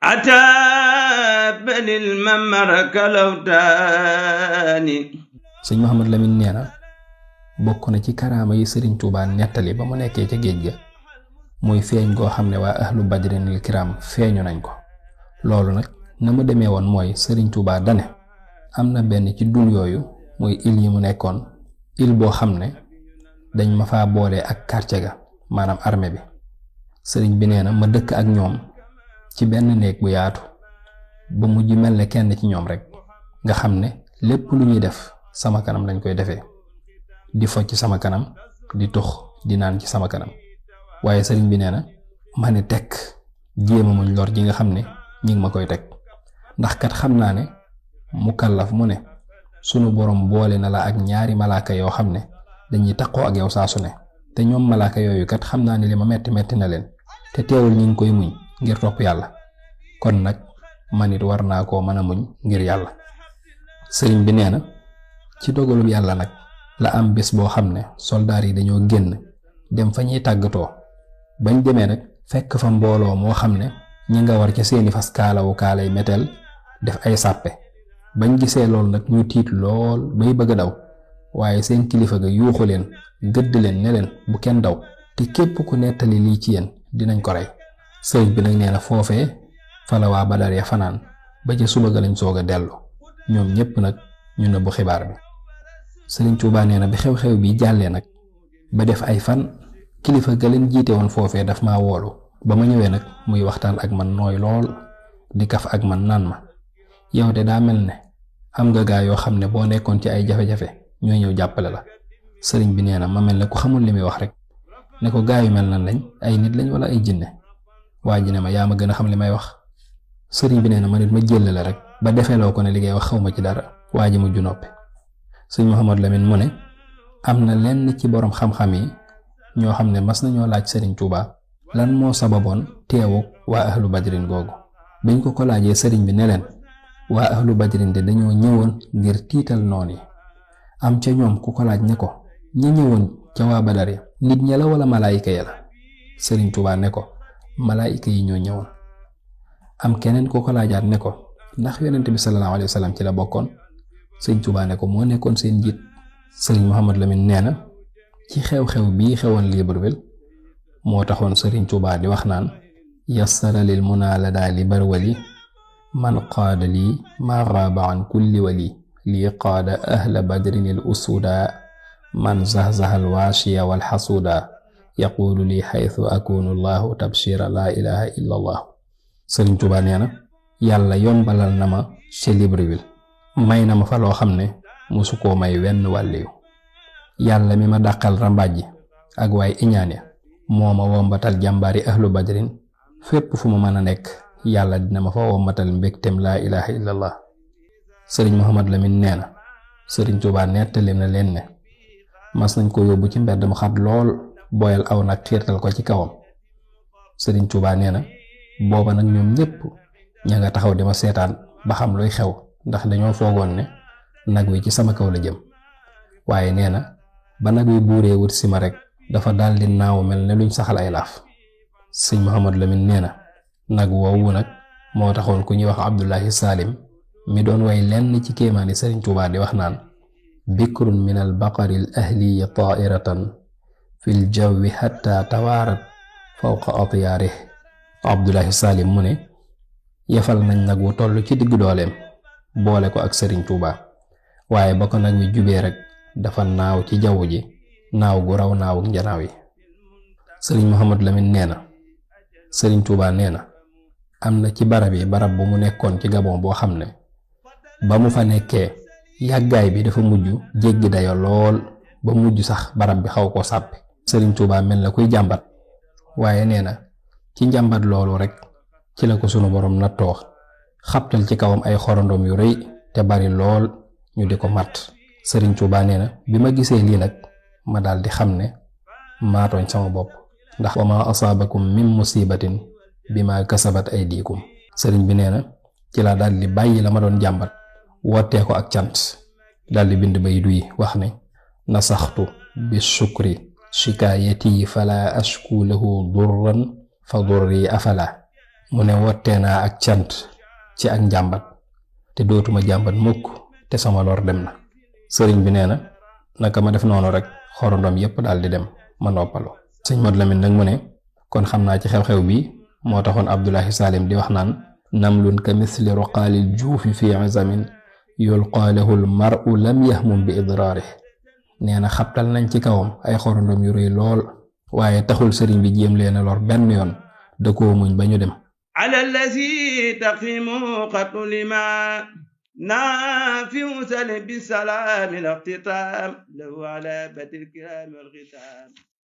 عتاب للممر كلوتاني. sëñ Mouhamad Lamine nee na bokk na ci karaama yi Sëriñ Tuubaa nettali ba mu nekkee ca géej ga mooy feeñ goo xam ne waa ahlu badrinil kiram feeñu nañ ko. loolu nag na mu demee woon mooy Sëriñ Tuubaa dane am na benn ci dun yooyu mooy île yi mu nekkoon île boo xam ne dañ ma faa boole ak quartier ga maanaam armée bi. sëriñ bi nee na ma dëkk ak ñoom ci benn néeg bu yaatu ba mujj mel ne kenn ci ñoom rek nga xam ne lépp lu ñuy def sama kanam lañ koy defee, di fo ci sama kanam, di tux di naan ci sama kanam. waaye sëriñ bi nee na ma ne tekk jéema muñ lor ji nga xam ne ñi ngi ma koy teg, ndax kat xam naa ne mukallaf mu ne sunu borom boole na la ak ñaari malaaka yoo xam ne dañuy taqoo ak yow saa su ne, te ñoom malaaka yooyu kat xam naa ne li ma metti na leen te teewul ñi ngi koy muñ ngir topp yàlla, kon nag man it war naa koo mën a muñ ngir yàlla. sëriñ bi nee na ci dogalub yàlla nag la am bés boo xam ne soldaar yi dañoo génn dem fa ñuy tàggatoo. bañ demee nag fekk fa mbooloo moo xam ne ñi nga war ca seeni fas kaalawu kaalay meteel def ay sàppe. bañ gisee loolu nag ñu tiit lool bay bëgg a daw, waaye seen kilifa ga yuuxu leen gëdd leen ne leen bu kenn daw, te képp ku nettali lii ci yéen dinañ ko rey. sëriñ bi nag nee na foofee fa la waa Badar ya fanaan ba ca suba ga lañ soog a dellu, ñoom ñépp nag ñu nëbbu xibaar bi. sëriñ Tuubaa nee na bi xew-xew bi jàllee nag ba def ay fan, kilifa ga leen jiite woon foofee daf maa woolu. ba ma ñëwee nag muy waxtaan ak man nooy lool di kaf ak man naan ma, yow de daa mel ne am nga gaa yoo xam ne boo nekkoon ci ay jafe-jafe ñooy ñëw jàppale la. sëriñ bi nee na ma mel ne ku xamul li muy wax rek ne ko gaa yu mel nan lañ, ay nit lañ wala ay jinne? waa ji ne ma yaa ma gën a xam li may wax. sëriñ bi nee na ma nit ma jëlale rek ba defeeloo ko ne li ngay wax xaw ma ci dara. waa ji mujj noppi. sëñ Mouhamad Lamine mu ne am na lenn ci borom xam-xam yi ñoo xam ne mas nañoo laaj sëriñ Tuubaa lan moo sababoon teewu waa ahlu badrin googu. biñ ko laajee sëriñ bi ne leen waa ahlu badrin de dañoo ñëwoon ngir tiital noon yi. am ca ñoom ku ko laaj ne ko ñi ñëwoon ca waa Badar ya nit ña la wala malaayika ya la? sëriñ Tuubaa ne ko malaayika yi ñoo ñëwoon. am keneen ku ko laajaat ne ko ndax yonent bi sallallahu alayhi wa sallam ci la bokkoon? sëriñ Tuubaa ne ko moo nekkoon seen njiit. sëriñ Mouhamad Lamine nee na ci xew-xew bii xewoon Libreville moo taxoon sëriñ Tuubaa di wax naan yassara lil munaa ladaa li barwali man qaada lii maa gaaba an kulli wali lii qaada ahla badrinil usuda man zahzahal waashiya wal xasuuda yaquulu lii xaytu akunu allahu tabshira laa ilaha illa allah. sëriñ Tuubaa nee na yàlla yombalal na ma ci Libreville, may na ma fa loo xam ne musu koo may wenn wàlliyu. yàlla mi ma dàqal rambaaj ji ak waay iñaan ya moo ma wombatal jàmbaari ahlu badrin fépp fu ma mën a nekk, yàlla dina ma fa wombatal mbégtem laa ilaha illallah. sëriñ Mouhamad Lamine nee na sëriñ Tuubaa nettali na leen ne mas nañ ko yóbbu ci mbedd mu xat lool, booyal aw nag xiirtal ko ci kawam. sëriñ Tuubaa nee na booba nag ñoom ñépp ña nga taxaw di ma seetaan ba xam luy xew, ndax dañoo foogoon ne nag wi ci sama kaw la jëm. waaye nee na ba nag wi buuree wut si ma rek dafa daldi naaw mel ne luñ saxal ay laaf. sëñ Mouhamad Lamine nee na nag woowu nag moo taxoon ku ñuy wax Abdullahi Salim mi doon way lenn ci kéemaani sëriñ Tuubaa di wax naan bikrun min al baqaril ahliya taa'iratan fil jawwi hatta tawaarat fawqa atyaarih. Abdullahi Salim mu ne yefal nañ nag wu toll ci diggu dooleem boole ko ak sëriñ Tuubaa, waaye ba ko nag wi jubee rek dafa naaw ci jaww ji naaw gu raw naawu njanaaw yi. sëriñ Mouhamad Lamine nee na sëriñ Tuubaa nee na am na ci barab bu mu nekkoon ci Gabon boo xam ne ba mu fa nekkee yàggaay bi dafa mujj jéggi dayo lool ba mujj sax barab bi xaw koo sàppi. sëriñ Tuubaa mel na kuy jàmbat, waaye nee na ci njàmbat loolu rek ci la ko sunu borom nattoo xabtal ci kawam ay xorondom yu rëy te bari lool ñu di ko mat. sëriñ Tuubaa nee na bi ma gisee lii nag ma daal di xam ne maatooñ sama bopp, ndax wa ma asaabakum min musibatin bi ma kasabat aydikum. sëriñ bi nee na ci laa daal di bàyyi la ma doon jàmbat wootee ko ak cant, daal di bind bay duy wax ne nasaxtu bi shukri shikaayati fala ashku lahu durran fa durri afala mu ne wottee naa ak cant ci ak njàmbat te dootuma jàmbat mukk te sama lor dem na. sëriñ bi nee na naka ma def noonu rek xorondom yépp daal di dem ma noppalu. sëñ Modou Lamine nag mu ne kon xam naa ci xew-xew bi moo taxoon Abdullahi Salim di wax naan namlun ka misli roqaalil juufi fi izamin yulqaa lahu l mar'u lam yahmum bi idraarih. nee na xabtal nañ ci kawam ay xorondom yu rëy lool waaye taxul sëriñ bi jéem leen a lor benn yoon da koo muñ ba ñu dem. على الذي تقيم قتل لما نافع سلب بالسلام الاختتام له على بد الكرام والختام